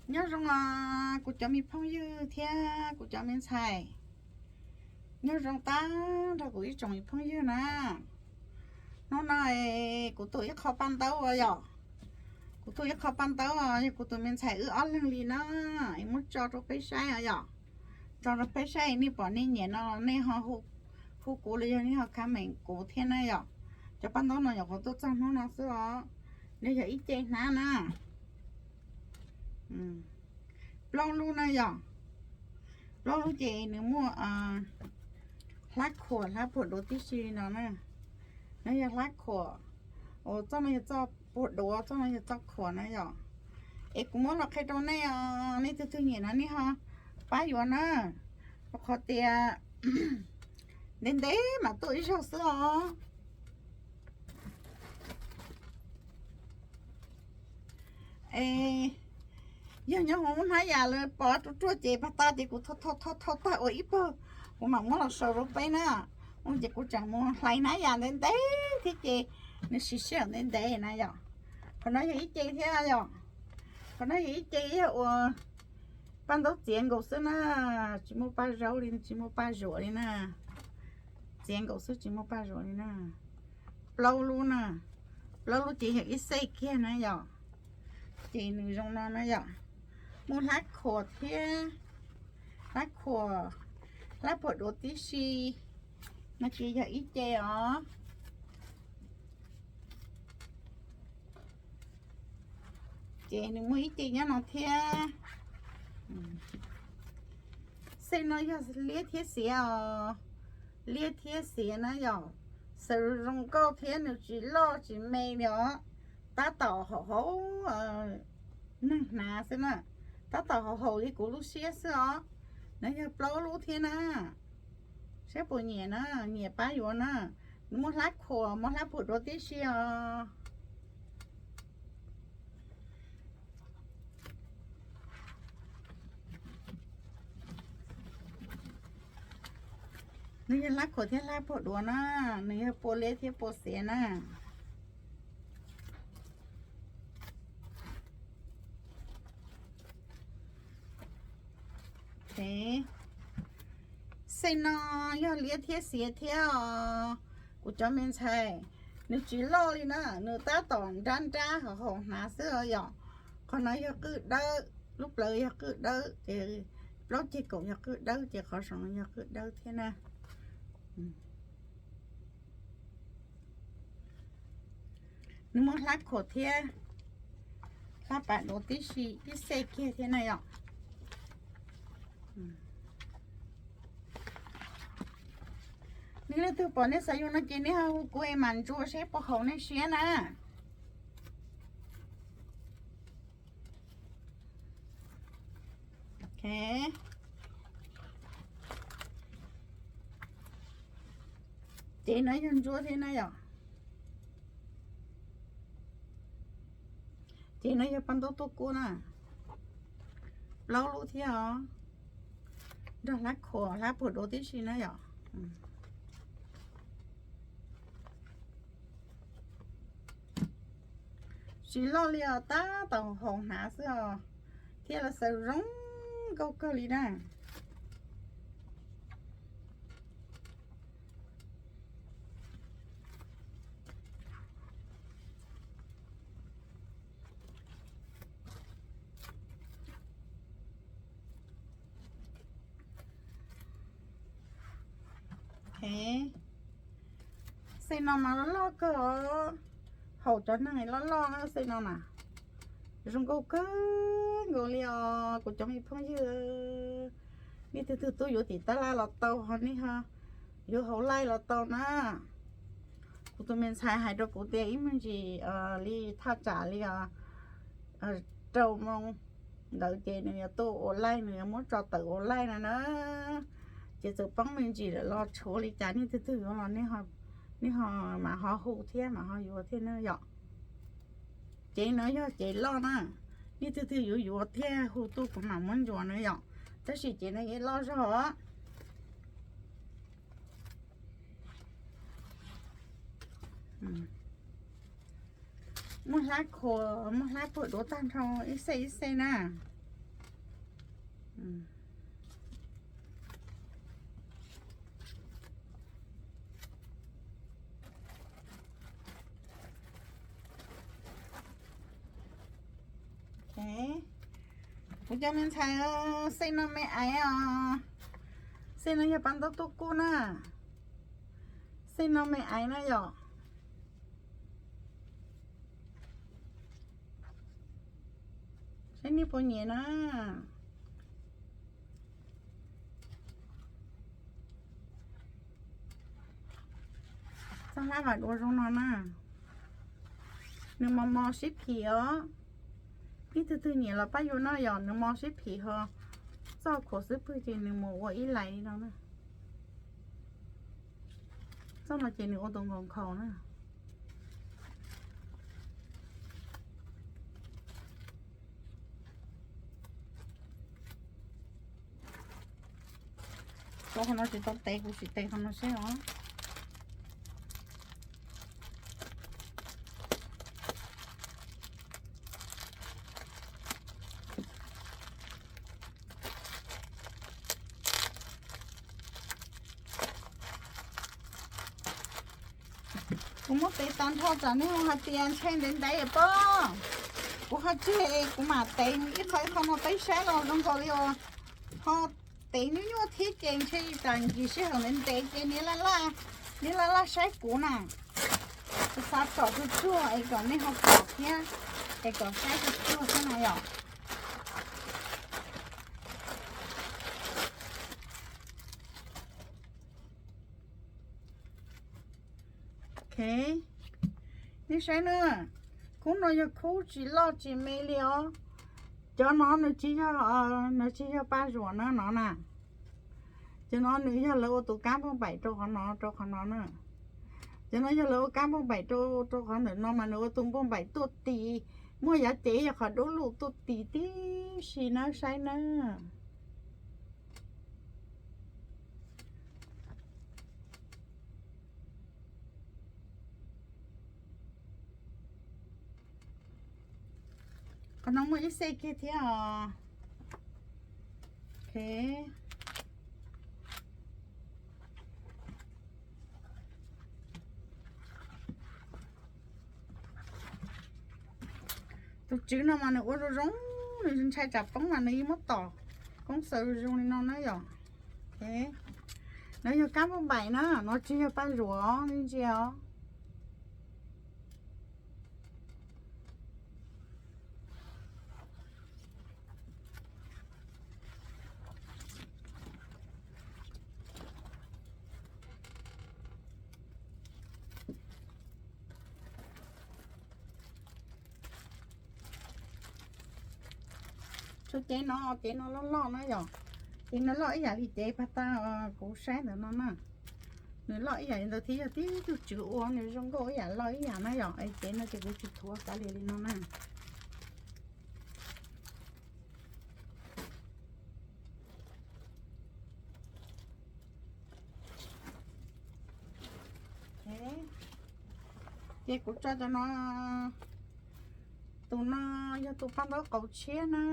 Nyob zoo os kuv cov me phooj ywg thiab kuv cov me ntxhais, nyob zoo tag nrho kuv ib tsoom me phooj ywg na. Hnub no kuv tuaj ib qho paj ntaub os yom, kuv tuaj ib qho paj ntaub os, yog kuv tus me ntxhais wb ob leeg li na, es muab tso rau peb saib os yom. Tso rau peb saib, nej pom nej nyiam no nej ho hu kuv los yog nej ho comment kuv thiab na yom. Cov paj ntaub no nyuam qhuav tuaj txog hnub no xwb os, nws yog ib ce hnab na. Plaub lub na yom, plaub lub ces nws muaj hlab khuam hlab puag duav tib si li no na. Nws yog hlab khuam, txoj no yog txoj puag duav, txoj no yog txoj khuam na yom. Es kuv muab los qhia rau nej os, nej twg twg nyiam no nej ho pab yuav na, rau qhov tias ntev ntev mam tuaj ib zaug xwb os. Es yog nyob hauv hnab yas lawv pov ruaj ruaj ces pag tas ces kuv thau thau thau tag ua ib pawg, kuv mam muab los sau rau peb na. Ces kuv tseem mus hlais hnab yas ntev ntev thiab ces nws siv sij hawm ntev ntev na yom. Qhov no yog ib ce thiab yom, qhov no yog ib ce, yog ua paj ntaub txiav nkaus xwb na, tsis muaj paj zaub li, tsis muaj paj zuam li na. Txiav nkaus xwb tsis muaj paj zuam li na. Plaub lub na, plaub lub ces yog ib xej kiag na yom. Ces nws zoo no na yom, muaj hlab khuam thiab, hlab khuam, hlab puag duav tib si, no ces yog ib ce os. Ces nws muaj ib ce nyob no thiab. Xej no yog liab thiab xiav os, liab thiab xiav na yom. Xaws zoo nkauj thiab nws tsis loj tsis me li os, tab tom haum haum neeg hnav xwb na, tab tom haum haum li kuv lub siab xwb os. Nws yog plaub lub thiab na, saib puas nyiam na, nyiam pab yuav na. Muaj hlab khuam muaj hlab puag duav tib si os. Nws yog hlab khuam thiab hlab puag duav na, nws yog pua liab thiab pua xiav na. Xej no yog liab thiab xiav thiab os kuv cov me ntxhais. Nws tsis loj li na, nws tab tom nrab nrab haum haum hnav xwb os yom. Qhov no yog qwj dawb, lub plawv yog qwj dawb ces plaub ceg kaum yog qwj dawb ces qhov saum no yog qwj dawb thiab na. Nws muaj hlab khuam thiab hlab pas duav tib si ib xej kiag thiab na yom. Nej leej twg pom nej xav yuav no ces nej ho hu kuv es mam ntsuas seb puas haum nej siab na. Ces no yog ntsuab thiab na yom. Ces no yog paj ntaub tuaj kub na, plaub lub thiab os, nrog hlab khuam hlab puag duav tib si na yom. Tsis loj li os, tab tom haum hnav xwb os, thiab los xaws zoo nkauj kawg li na. Xej no mas loj loj kawg os, haum cov neeg loj loj na xej no mas. Zoo nkauj kawg nkaus li os kuv cov me phooj ywg. Nej twg twg tuaj yuav tim tab laj los tau, ho nej ho yuav hauv laij los tau na. Kuv tus me ntxhais hais rau kuv tias ib me ntsis li thaj tsam li rau moos ntawd ces nws yuav tuaj ua laij, nws yuav muab tso tawm ua laij no na. Ces txawm poob me ntsis lawm los tshuav li cas nej twg twg yuav los nej ho mam ho hu thiab mam ho yuav thiab na yom. Cev no yog cev loj na, nej twg twg yuav yuav thiaj hu tuaj kuv mam muab ntsuas na yom. Tab sis cev no yeej loj zog os. Muaj hlab khuam muaj hlab puag duav tag nrho ib xej ib xej na. Kuv cov me ntxhais, xej no me aiv os. Xej no yog paj ntaub tuaj kuj na. Xej no me aiv na yom. Saib nej puas nyiam na. Txoj hlab vam dua zoo no na. Nws mos mos sib phim os. Ib tug twg nyiam los pab yuav no yom, nws mos sib phim ho txoj khuam xub pwg ces nws mus ua ib lais li no na. Txoj no ces nws ua tus nkhaus nkhaus na. Kuv qhov no tsis tau tev, kuv sim tev qhov no seb os. Kuv muab tev tag nrho tsam nej ho hais tias ntshai ntev ntev pob. Kuv ho tseg es kuv mam tev mus ib qho ib qho no peb saib los zoo nkaus li uas ho tev nyuaj nyuaj thiab ces ntshe tsam ncim sij hawm ntev ntev ces nej laj laj saib kuv na. Kuv xav tsom tsuag tsuag es kom nej ho pom thiab, es kom saib tsuag tsuag xwb na yom. Ok, nej saib na, khub no yog khub tsis loj tsis me li os. Cov no nws tsis yog, nws tsis yog paj zuam na no na. Cov no nws yog lawv ua tus kab npauj npaim rau qhov no, rau qhov no na. Cov no yog lawv ua kab npauj npaim rau, rau qhov ntawm no mas nws ua tus npauj npaim tuaj tis, muaj yav cev yog qhov dub lug tuaj tis tib si na, saib na. Qhov no muaj ib xej kiag thiab os. Ok. Tus tswv no mas nws ua zoo zoo, nws ntshai tsam poob mas nws yeej muab tom koob xaws zoo li no na yom. Ok, no yog kab npauj npaim na, no tsis yog paj zuam os, nej ntsia os. Tshuav cev no, cev no loj loj na yom. Cev no loj ib yam li cev pag tas kuv saib ntawm no na. Nws loj ib yam li ntawd thiab, yog tib tug tswv ua nws zoo nkauj ib yam loj ib yam na yom. Es cev no ces kuv tsis thuav kav liam li no na. Ces kuv tso cov no, tus no yog tus paj ntaub qau tshiab na,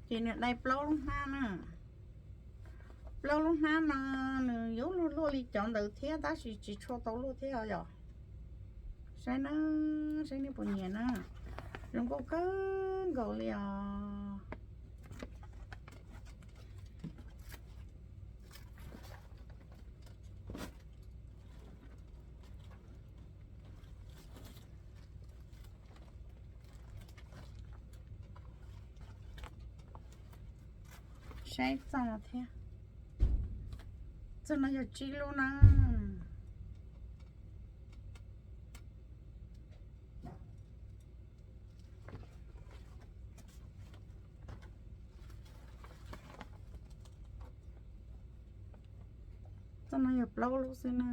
ces nws dai plaub lub hnab na. Plaub lub hnab no nws yuav luag luaj li cov ntawd thiab tab sis tsis tshua tau luaj thiab os yom. Saib na, saib nej puas nyiam na, zoo nkauj kawg nkaus li os. Saib txoj no thiab. Txoj no yog tsib lub na. Txoj no yog plaub lub xwb na.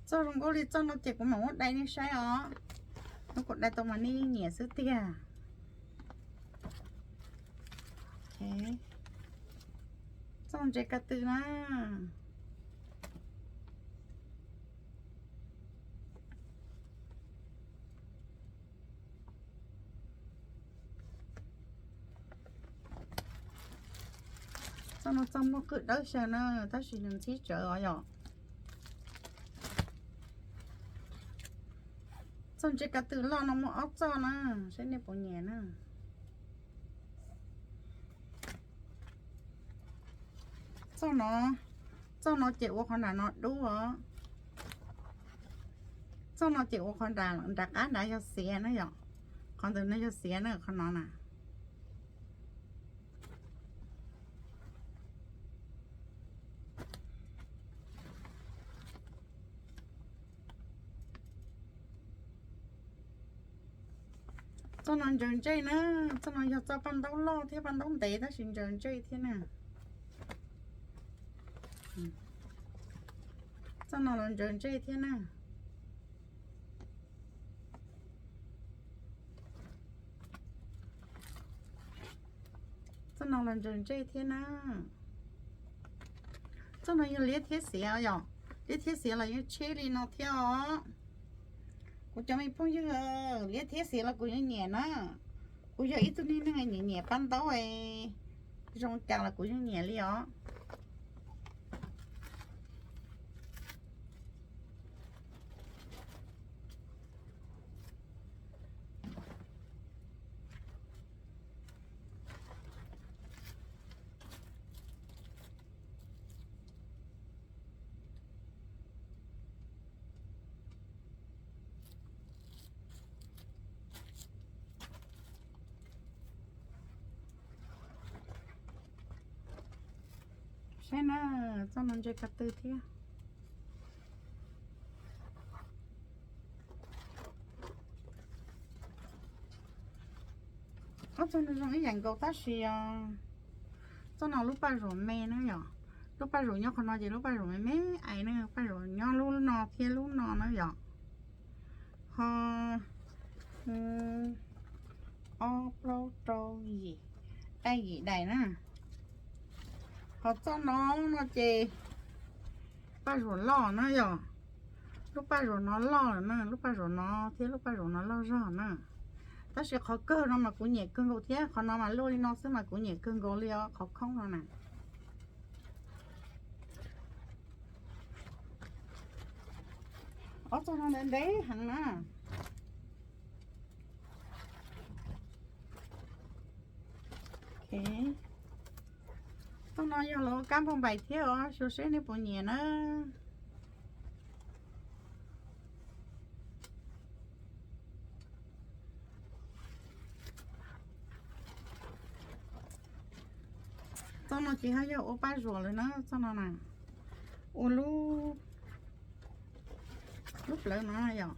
Txoj zoo nkauj li txoj no ces kuv mam muab dai nej saib os. Hnub kuv dai tau mas nej nyiam xwb tiag. Txoj ntses ka tw na. Txoj no txoj muaj qwj dawb xyaw na, tab sis nws ntxhib tsawv os yom. Txoj ntses ka tw loj no muaj ob txoj na, saib nej puas nyiam na. Txoj no, txoj no ces ua qhov nram no dub os. Txoj no ces ua qhov nram, nram qab nrad yog xiav na yom. Qhov ntawm no yog xiav na, qhov no na. Txoj no ntsaws ntsej na, txoj no yog txoj paj ntaub loj thiab paj ntaub ntev tab sis ntsaws ntsej thiab na. Txoj no los ntsaws ntsej thiab na. Txoj no los ntsaws ntsej thiab na. Txoj no yog liab thiab xiav yom, liab thiab xiav los yeej tsheb li no thiab os. Kuv cov me phooj ywg, liab thiab xiav los kuv yeej nyiam na. Kuv yog ib tug niag neeg nyiam nyiam paj ntaub, zoo cas los kuv yeej nyiam li os. Saib na, txoj no ntses ko tw thiab. Ob txoj no zoo ib yam nkaus tab sis txoj no lub paj zuam me na yom. Lub paj zuam nyob qhov no ces lub paj zuam me me ais na, paj zuam nyob lub no thiab lub no na yom. Ho ob plaub rau yim, dai yim daim na. Ho txoj no no ces paj zuam loj na yom. Lub paj zuam no loj lawm na, lub paj zuam no thiab lub paj zuam no loj zog na. Tab sis qhov kawg no mas kuv nyiam kawg nkaus thiab, qhov no mas luaj li no xwb mas kuv nyiam kawg nkaus li os, qhov khoob no na. Ob txoj no ntev ntev heev na. Txoj no yog lawv kab npauj npaim thiab os, xyuas seb nej puas nyiam na. Txoj no ces ho yog ua paj zuam lawm na, txoj no na. Ua lub, lub plawv no yom.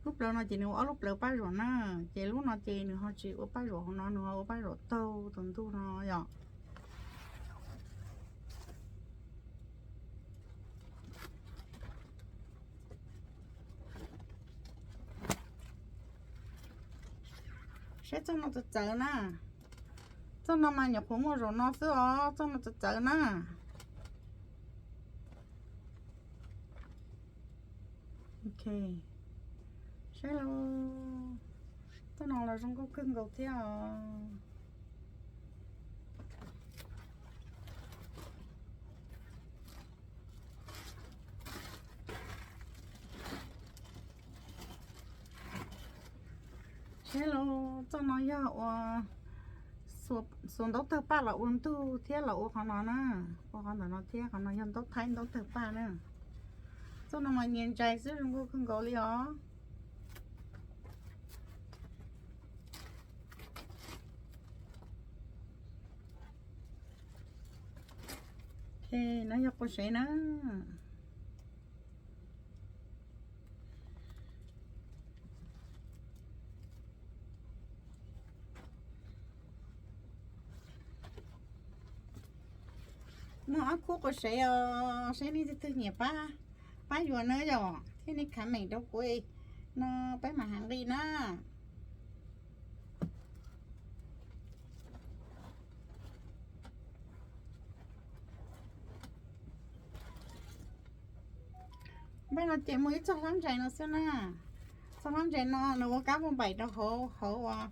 Lub plawv no ces nws ua ob lub plawv paj zuam na, ces lub no ces nws ho tsis ua paj zuam hauv no, nws ho ua paj zuam taug tus ntug no yom. Saib txoj no txawv txawv na. Txoj no mas nyuam qhuav muaj zaum no xwb os, txoj no txawv txawv na. Ok, saib lauj, txoj no los zoo nkauj kawg nkaus thiab os. Saib lauj, txoj no yog ua xuas ntaub tawg paj los ua ntug thiab los ua qhov no na, ua qhov ntawm no thiab, qhov no yog ntaub thaib ntaub tawg paj na. Txoj no mas nyias ntsais xwb zoo nkauj kawg nkaus li os. Ok, no yog quas sev na. Muaj ob khub quas sev os, saib nej leej twg nyiam pab, pab yuav na yom, thiab nej comment rau kuv no peb mam hais nqi na. Npaj no ces muaj ib txoj hlab ntsais no xwb na. Txoj hlab ntsais no nws ua kab npauj npaim rau hauv, hauv uas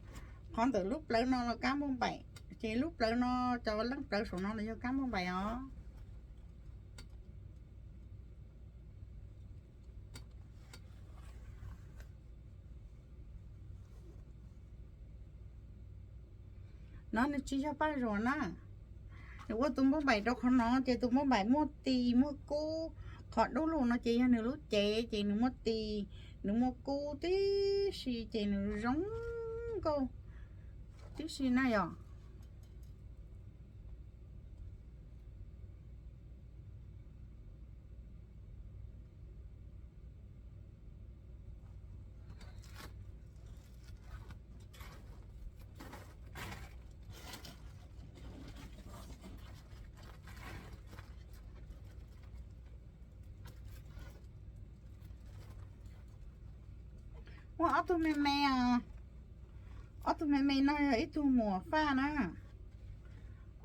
qhov ntawm lub plawv no los kab npauj npaim. Ces lub plawv no, cov leej plawv saum no los yog kab npauj npaim os. No nws tsis yog paj zuam na. Nws ua tus npauj npaim rau qhov no ces tus npauj npaim muaj tis muaj kub. Qhov dub lug no ces yog nws lub cev ces nws muaj tis, nws muaj kub tib si ces nws zoo nkauj tib si na yom. Muaj ob tug me me os. Ob tug me me no yog ib tug muam faj na.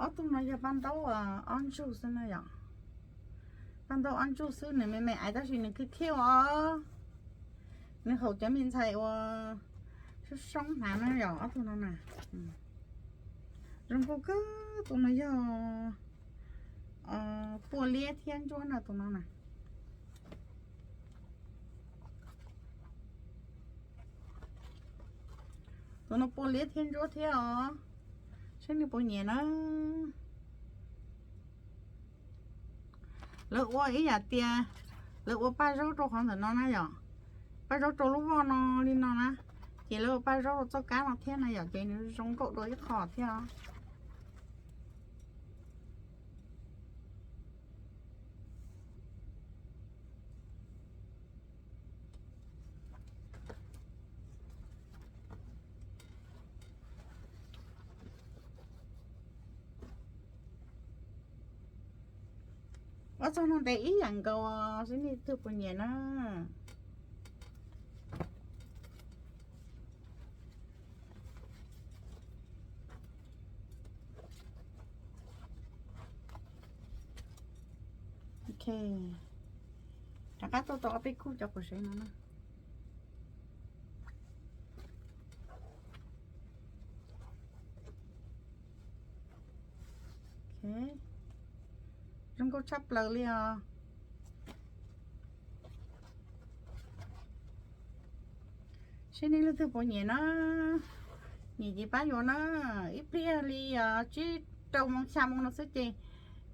Ob tug no yog paj ntaub ob ntsug xwb na yom. Paj ntaub ob ntsug xwb, nws me me aiv tab sis nws khib khiab os. Nws haum cov me ntxhais uas soob soob hnav na yom, ob tug no na. Zoo nkauj kawg, tus no yog pua liab thiab ntsuab na tus no na. Tus no pua liab thiab ntsuab thiab os. Saib nws puas nyiam na. Lawv ua ib yam tias lawv ua paj zaub rau qhov ntawm no na yom. Paj zaub rau lub voj no li no na. Ces lawv ua paj zaub rau txoj kab no thiab na yom, ces nws zoo nkauj dua ib qho thiab os. Ob txog no ntev ib yam nkaus, saib nej twg puas nyiam na. Ok, rov qab tuaj tau ob peb khub cov quav sev no na. Zoo nkauj tshaj plaws li os. Saib nej leej twg puas nyiam na, nyiam ces pab yuav na. Ib pliag li tsib rau moo xya moo no xwb ces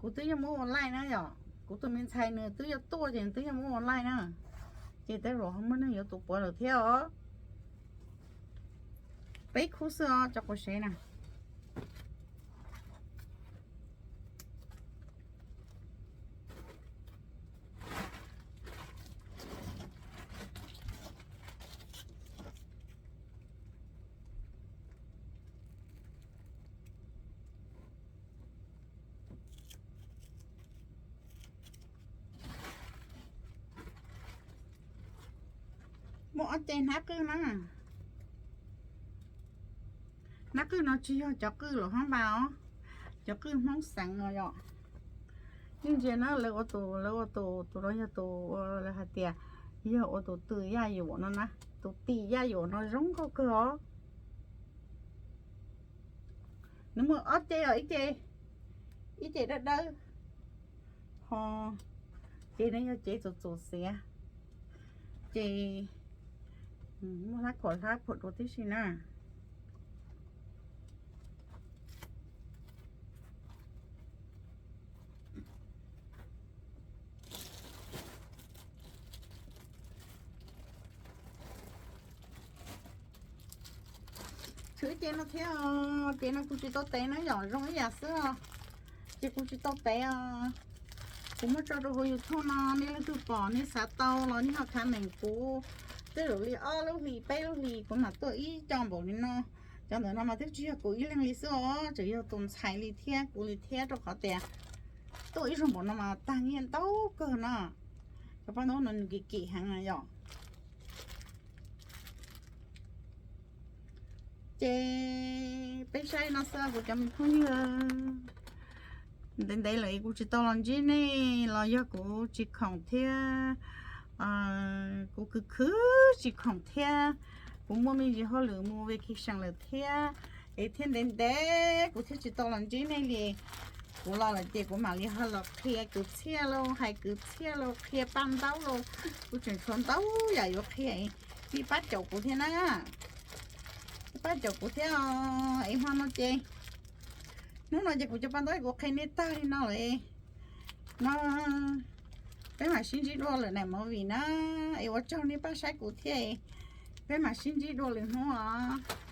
kuv twb yuav muab ua laij na yom. Kuv tus me ntxhais nws twb yuav tuaj ces nws twb yuav muab ua laij na. Ces tej zaum ho muaj neeg yuav tus puav lawm thiab os. Peb khub xwb os cov quav sev na. Muaj ob ce hnab qwj na. Hnab qwj no tsis yog cov qwj los hab npa os, cov qwj Hmoob xeev no yom. Nej ntsia na, lawv ua tus, lawv ua tus, tus no yog tus, lawv hais tias yog ua tus twm yaj yuam no na, tus tim yaj yuam no zoo nkauj kawg os. Nws muaj ob ce os, ib ce, ib ce dawb dawb, ho ces nws yog cev txuas txuas xiav, ces muaj hlab khuam hlab khuam dua tib si na. Tshwm ib ce no thiab, ces no kuv tsis tau tev na yom, zoo ib yam xwb os. Ces kuv tsis tau tev os. Kuv muab tso rau hauv YouTube no, nej leej twg pom nej xav tau los nej ho comment kuv. Tej zaum li ob lub hlis peb lub hlis kuv mam tuaj ib co npaum li no. Cov ntawm no mas twb tsis yog kuv ib leeg li xwb os, tseem yog tus ntxhais li thiab kuv li thiab, rau qhov tias tuaj ib zaug npaum no mas tag nyiaj ntau kawg no. Cov paj ntaub no nws kim kim heev na yom. Ces peb saib no xwb kuv cov me phooj ywg. Ntev ntev lawm kuv tsis tau los ntsib nej los yog kuv tsis khoom thiab, kuv khwv khwv tsis khoom thiab, kuv muaj me ntsis hauj lwm mus vacation lawm thiab, Es thiaj ntev ntev kuv thiaj tsis tau los ntsib nej li. Kuv los lawm ces kuv mam li ho los qhia kwv txhiaj los hais kwv txhiaj los qhia paj ntaub los, kuv tseem tshuav ntau yam yuav qhia. Nej pab caum kuv thiab na, nej pab caum kuv thiab os. Es hmo no ces, hnub no ces kuv cov paj ntaub kuv qhia nej tag li no lawm. No peb mam sib ntsib dua lwm night movie na. Es ua tsaug nej pab saib kuv thiab, peb mam sib ntsib dua lwm hnub os.